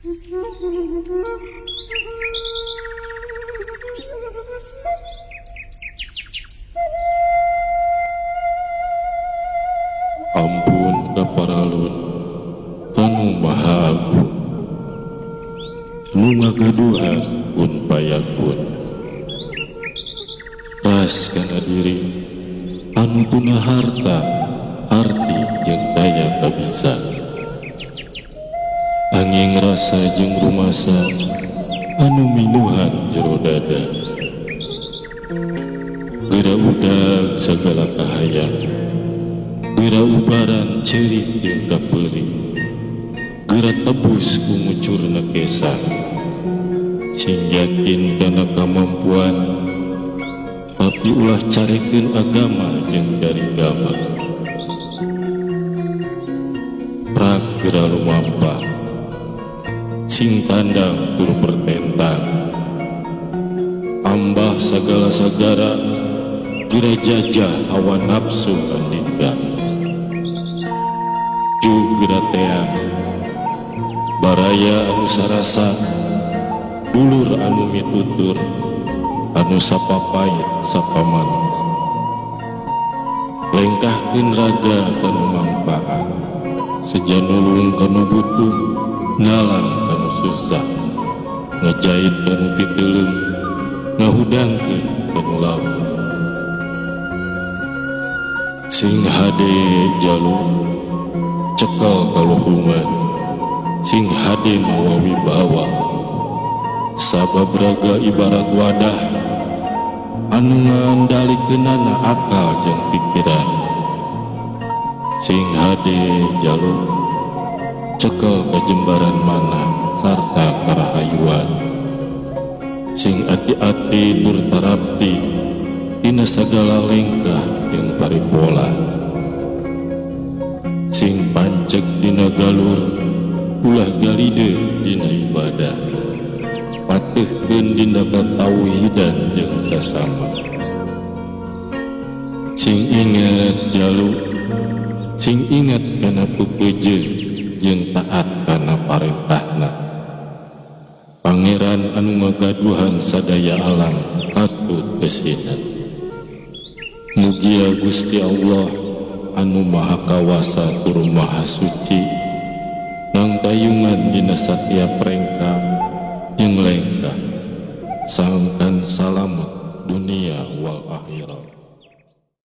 Ampun ka paralun ka Nu Maha Agung, Nu ngagaduhan kun payakun. Ras kana diri anu tuna harta harti jeung daya kabisa. Anging rasa jeung rumasa anu minuhan jero dada. Geura udag sagala kahayang, geura ubaran ceurik jeung kapeurih, geura tebus ku ngucurna kesa. Sing yakin kana kamampuan, tapi ulah carekeun agama jeung darigama. Prak geura lumampah, sing tandang tur pertentang. Ambah sagala sagara, geura jajah hawa nafsu andika. Jug geura teang, baraya anu sarasa, dulur anu mitutur, anu sapapait sapamanis. Lengkahkeun raga kanu mangpaat, seja nulung kanu butuh, nalang kanu susah, ngajait kanu titeuleum, ngahudangkeun kanu laut. Sing hade jalu, cekel kaluhungan, sing hade mawa wibawa. Sabab raga ibarat wadah anu ngandalikeunana akal jeung pikiran. Sing hade jalu, cekel kajembaran manah sarta karahayuan. Sing ati-ati tur tarapti dina sagala lengkah jeung paripola. Sing panceg dina galur, ulah galide dina ibadah. Patehkeun dina katauhidan jeung sasama. Sing inget jalu, sing inget kana pepeje jeung taat kana parentahna. Pangeran anu ngagaduhan sadaya alam katut kesinan. Mugia Gusti Allah anu Maha Kawasa tur Maha Suci nangtayungan dina satiap rengka jeung lengkah sangkan salamet dunia wal akhirat.